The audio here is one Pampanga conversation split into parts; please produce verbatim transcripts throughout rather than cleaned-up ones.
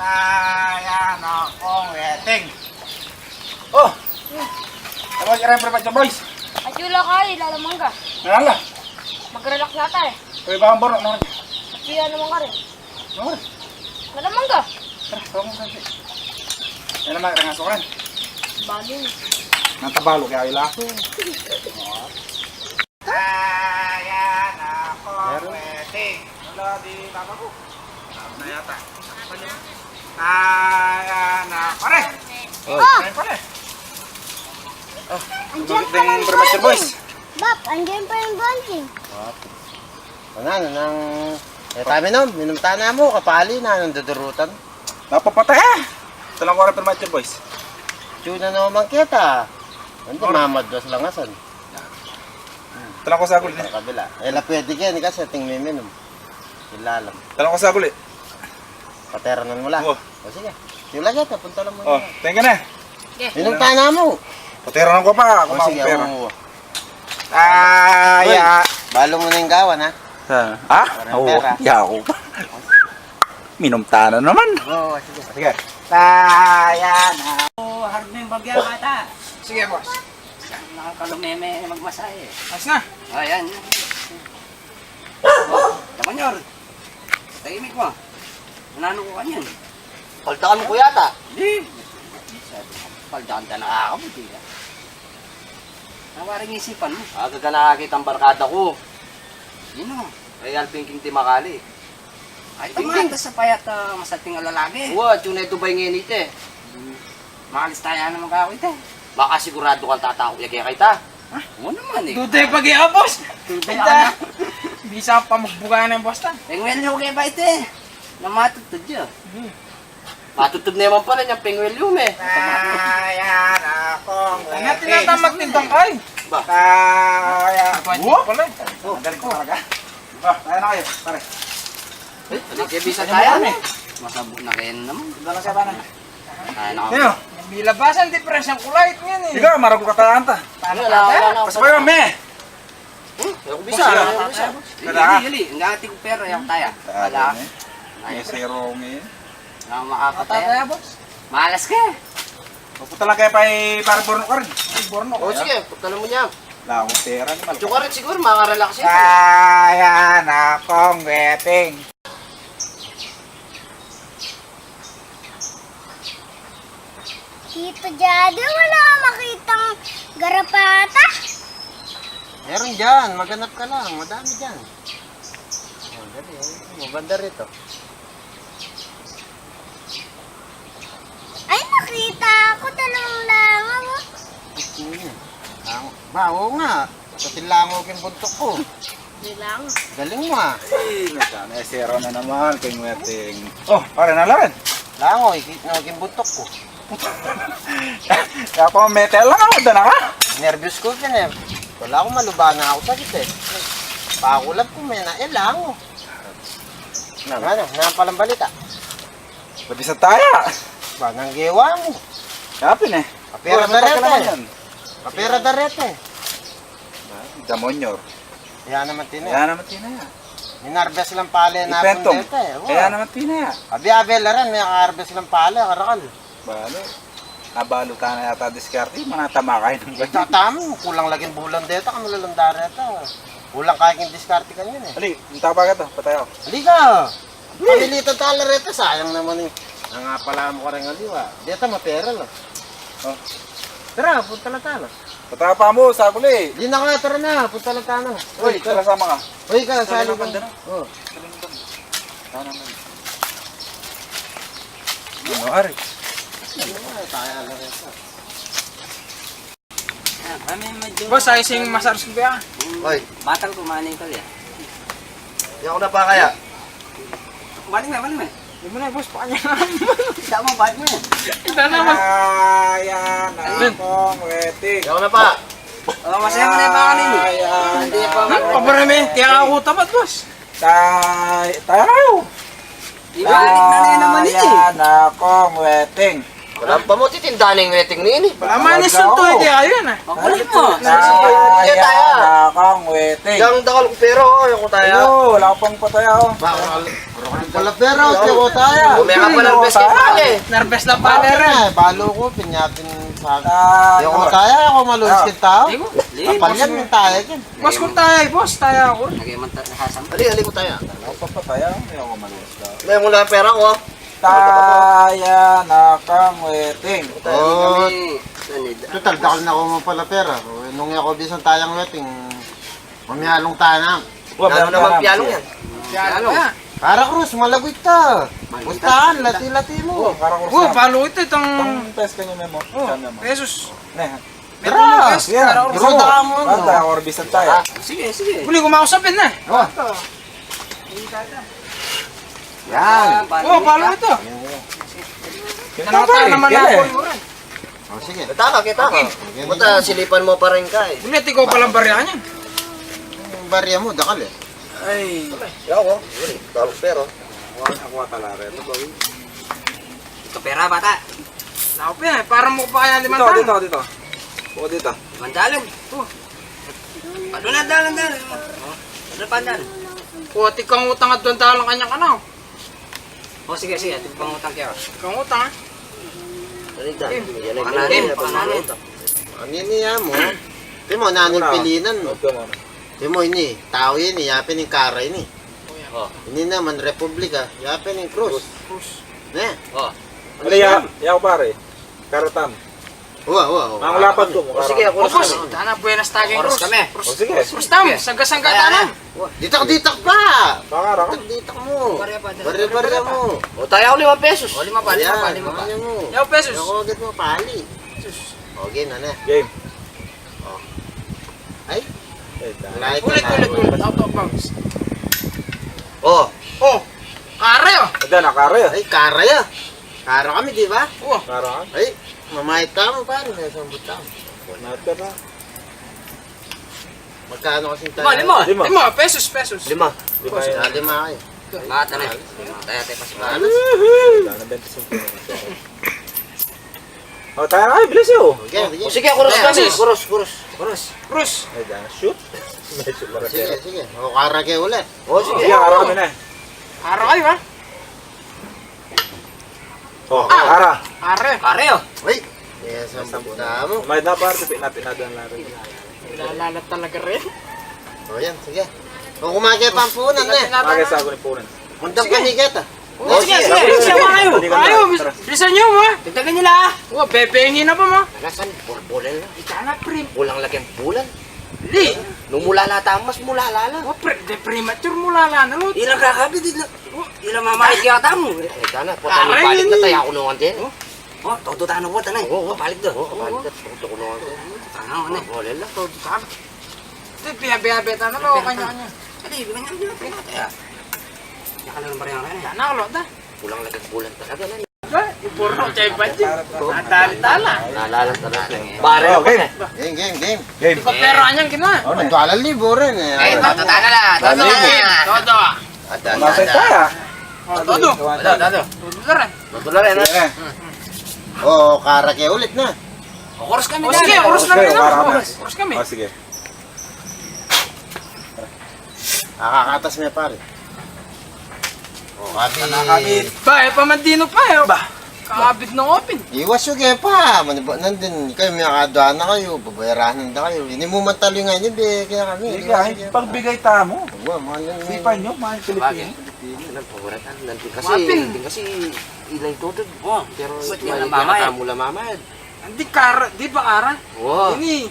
Ayan akong wedding. Oh! Ano ba, kira yung Prefecture Boys? At yung lakay, lalamang ka. Nalala? Mag-relax yata eh. Pwede ba ang borok? Ano rin? At yung ano ka rin? Ano rin? Lalamang ka. Tara, tawag mo sa akin. Yan naman, kaya nga sukaran. Bali. Nang tabalo, kaya ilaso. Ayan ako, meron? Pwede. Wala, di babago. Ano na yata? Ayan na, pare. Oh. Pare, pare. Oh, andiyan pala yung Prefecture Boys. Bap, andiyan pa yung bonding. Ano, ano nang, eh, tayo minum, minum tana mu, kapali na, anong dudurutan? Napapatay, ah. Ito lang ko rin, Prefecture Boys. Tuna na naman kita. Ano, mamadwas lang asan? Talang ko saguli. Sa kabila. Eh, la pwede ka, ni kasi ating miminum. Ilalam. Talang ko saguli. Pateranan mo la. Oo. O, sige. Yung lagi, punta lang mo. Oh, thank you na. Minum tana mu. Pateranan ko pa, ako. O, sige, makapera. Oo. Ah, ya. Balo mo na yung gawan, ha? Ha? Parang oo, pera. Yaku pa. Minum tana naman. Oo, sige. Sige. Ayan, ah. Oh, harap na yung bagya, bata. Sige, boss. Nakakalumeme magmasahe eh. Ayos na. Ayan. Oh, Tamanyor. Tahimik mo. Nanano ko kanyan? Paldakan mo ko yata. Hindi. Paldakan ka nakakabuti ka. Nawaring isipan mo. Aga ka nakakita ang barkada ko. Sino? Kay Alvin King Timakali. Ay, tama, ito sa payat, ah, masating alalagi. Wa, tune Dubai ngayon ite. Malis tayo naman ka ako ite. Makasigurado kang tatako ya kaya kita. Ha? Oo naman eh. Dude pag-iabos. Dude, bisa pa magbuka ng bosta. Eh, ngayon yung kaya ba ite? Na matutod ya. Matutub na naman pala niyang pengwelyo, eh. Kaya na akong... Ano, tinatamak din tong kay? Ba? Kaya... Pwede pala. Oh, galing ko talaga. Ba, kaya na kayo, pare. Eh, ano kayo bisa tayo, eh? Masabot na kayo naman. Doon na siya, pare. Kaya na kami. Sino? Nilabasan, depresya ang kulay, yan, eh. Ikaw, maragul ka tayo, anta. Wala, wala na. Mas pa yun, me. Hmm? Aku bisa, aku bisa. Kada. Dali, dali. Ang ating pera, yung taya. Wala. Ay, zero ngayon. Nga makapatay. Malas ka. Mapunta lang kayo pa, eh, para Borno ka rin. Ay, Borno. O, sige, pagkala mo niya. Wala akong pera, naman. Tsaka rin siguro, makarelax yun. Kaya na akong wedding. Tito Jado, wala ka makitang garapata? Meron dyan, maganap ka lang, madami dyan. O, dali, o. Maganda rito. Ay, nakita ko, dalawang langaw, o. Ito yun. Langaw. Ba, oo nga. Sa tilango king buntok ko. Bilang. Galing mo, ah. Ay, nagkana, zero na naman, king wedding. O, pare, nalaran. Lango, ikit na king buntok ko. Kaya pa, metal lang ako, dana ka? Nervyos ko, pin, eh. Wala akong malubana ako, sakit, eh. Pakulap ko, may na, eh, lango. Ano? Ano, ano palang balita? Pati sa taya. Ba, nang gewa mo? Kapin, eh. Kapera darete. Kapera darete. Damonyor. Kaya naman tinaya. Kaya naman tinaya. Minarbes lang pale na. Ipentong. Pundete, eh. Kaya naman tinaya. Abi, abi, laran, may harvest lang pale, karakal. Bale. Nabalutan na yata diskarte, manatama kayo ng ganyan. Tatamu, kulang laging bulan deta, kami lalanda reta. Kulang kayo yung diskarte kanyan, eh. Ali, yung tapa ka to, patay ako. Ali ka! Pamilitan tala reta, sayang naman, eh. Nangapala mo ka rin aliwa. Deta, mapera lang. O. Tara, punta na tala. Patapa mo, saguli. Di na ka, tara na, punta na tala. Uy, tara, sama ka. Uy, ka, sali ka. O. Tara na. Ano, ari? Boss, ayos yung massage ko, ya. Oy. Batal ko, maning kal, ya. Yan ko na pa kaya. Balik na, balik na. Di mo na, boss, pa kanya. Kita mo, balik mo yan. Kita na, boss. Ayan, akong wedding. Yan ko na pa. O, masaya mo na yung mga kanini. Ayan. Hindi pa. Ano, pabarami? Kaya ako tapat, boss. Tay-, tayo. Ibalik na rin naman yun, eh. Ayan akong wedding. Wala pa mu titinda ning weting nini. Wala man, isunto, hindi, ayun, ah. Makulit mo. Hindi tayo. Nakang weting. Yang dakal ku pera, o, yung ku taya. Wala pang pataya, o. Bakal pala pera, o, yung ku taya. Umeka pa ng best kit pale. Nervous lang pale rin. Balo ku, pinyapin sa... Yung ku taya, ako maluis kita. Kapal yan, yung taya yan. Boss, kung taya, boss, taya ako. Lagay man ta-, hasam. Ali, ali ku taya. Ako pa pataya, yung ku maluis ka. May mula pera ko, ah. Taya na kang weting. O, tutal, dakal na ku man pala pera. Nung aku bisan tayang weting, mamialung tana. Wa, nanu naman pialung yan? Pialung. Kara krus, malagu ita. Pustahan, lati-lati mu. O, kara krus. O, palo ita, itang... Itang test kanya, Memo. O, Memo. Jesus. Ne. Tara, yan. Kara krus. Tara, tara, orbisan tayo. Sige, sige. Uli, kumausapin na. O. Yan. O, palo ita. Yan, yan. Kita naman, yan, eh. O, sige. Kita ka, kita ka. Okay. Buta, silipan mu pa rin ka, eh. Uli, ikaw palang barya niyan. Yung barya mu, dakal, eh. Ay. Yawa, uli, dakal pera. Wala, ako talaga, ito, bawi. Ito pera, bata. Naku, pin, eh, parang mu pa kaya limang dalan. Dito, dito, dito. Buka dito. Limang dalan. O. Ano na dalan, dalan? Ano pa dalan? O, atin kang utang at duwang dalan kanya ka na. O, sige, sige, atin pang utang kaya. Kang utang, ah. Dali, dali. Yan ay pangalanan, pangalanan. Ano yan, iya mo? Di mo, nanong pilinan mo? Di mo, ini, tau yan, iya pin ing kara ini. O. Ini naman, Republika, iya pin ing krus. Krus. Ne? O. Ano ya, ya, pare? Karatam. Wa, wa, wa. Mangulapan ko. O, sige, ako. O, boss, tana, buenas taging, oras kami. O, sige. Krus tam, sangga-sangga tana. Ditak-ditak pa. Ditak-ditak mu. Barya-barya mu. O, taya ku lima pesos. O, lima pa, lima pa, lima pa. Lima pesos. Ako agad mu, pali. O, game na na. Game. O. Ay. Ulit, ulit, ulit. Out of bounds. O. O. Kara ya. Ada na, kara ya. Ay, kara ya. Kara kami, di ba? O. Kara kami. Ay, mamayad tamu, pare. May sambut tamu. Mamayad ka pa. Magkano kasi tayo? Lima, lima. Lima. Lima, pesos, pesos. Lima. Lima yan. Ah, lima kayo. Lahat na rin. Tayo, tayo, pas-, wala na. Wala na, bente singko. O, tayo na kayo, bilis, o. Okay, sige. O, sige, kuros kami. Kuros, kuros. Kuros. Kuros. Ay, dyan, shoot. May shoot na. Sige, sige. O, kara ke ulit. O, sige. Sige, kara kami na. Kara kayo, ha? O, kara. Kara. Kara, o. Uy. Yes, ang sambut tamu. May na, pare, pipinapinadan na rin. Kilala talaga rin. O, yan, sige. O, kumake pampunan na. Kumake sa akin punan. Mundang kami kita. O, sige, sige, sige, sige, ayo. Ayo, bis-, bisan nyo, ha? Tignan nila, ha? Wa, bebengi na pa, ma. Alasan, borbolan na. Ika na, pre. Bulang lagyan bulan. Li. Nung mulala tamu, mas mulala la. Wa, pre, de premature, mulala na, lo. Ilang kakabit, di na. Wa. Ilang mamayad kaya tamu. Eh, sana, pota ni balik na tayo, ako nung ante. O, todo tana, wa, tana. O, o, balik da. O, balik da. Todo ko nung ante. Tana, ano? Wa, wala la. Todo tana. Ito, biya-biya, tana, lo, kanya-kanya. Adi, kanya-kanya, kanya-kanya. Yan ka na lang barang yan, eh. Tana, lo, da. Kulang lagi bulan talaga, na. Ba? Ipuro ko kay Banjing. Ang dali tala. Naalala talaga. Bare, okay. Game, game, game. Game. Di ko pero anyang ginawa. Ano? Ang dala libo rin, eh. Eh, todo tana la. Todo tana la. Todo. Masay tayo, ah. O, todo. Todo, todo. Todo na rin. Todo na rin, ha? Sige. O, kara ke ulit na. O, kuros kami. O, sige, kuros kami na. Kuros kami. O, sige. Akakatas me, pare. O, kabit. Ba, e pa man dinu pa, e. Ba. Kabit na open. Iwas yu ke pa. Maniba nandin kayu, miyakadwa na kayu, babayaranan da kayu. Ini mu man tali nga ini, be, kaya kami. Sige, iwas yu ke pa. Pagbigay tamu. Wa, mahal yan. Sipan nyo, mahal Pilipino. Pilipino, nang paboratan, nandin kasi, nandin kasi, ilay tutod. O, pero ba't nga namamayad? Tamu la mamayad. Hindi, kara, di ba kara? Wa. Ini,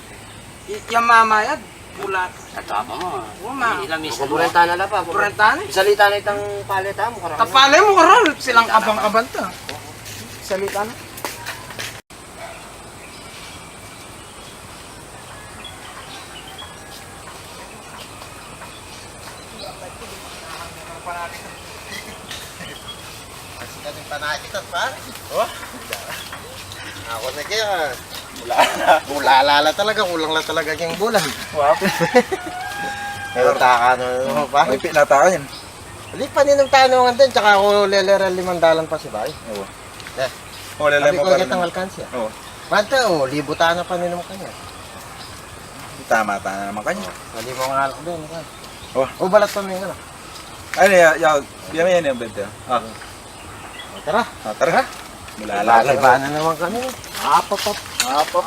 i-, yang mamayad, bulat. Ito apa mo? Wa, ma-, ilang misa mo? Kukurenta na la pa. Kurenta na. Salita na itang pale tamu, karang. Tapale mu, karang, silang abang-abang ta. Salita na. Kasi kasi panakit at pare. O? Ako na kaya. Mula, mula la talaga, kulang la talaga keng bulan. Wa. Pero taka na naman, pare. May pinatakan yan. Ali, paninum tayo naman din, tsaka ako lelera limang dalan pa si Bay. Oo. Eh. O, lalay mo pa rin. Sabi ko, gatang alkansya. O. Bante, o, libu tana pa rin naman kanya. Tama, tana naman kanya. Malibu nga alak din, kan. O. O, balat pa may nga. Ay, ya, ya, ya, may yan yung bente. Ah. O, tara. Ah, tara. Mulala. Iba na naman kami. Apap, apap. Apap.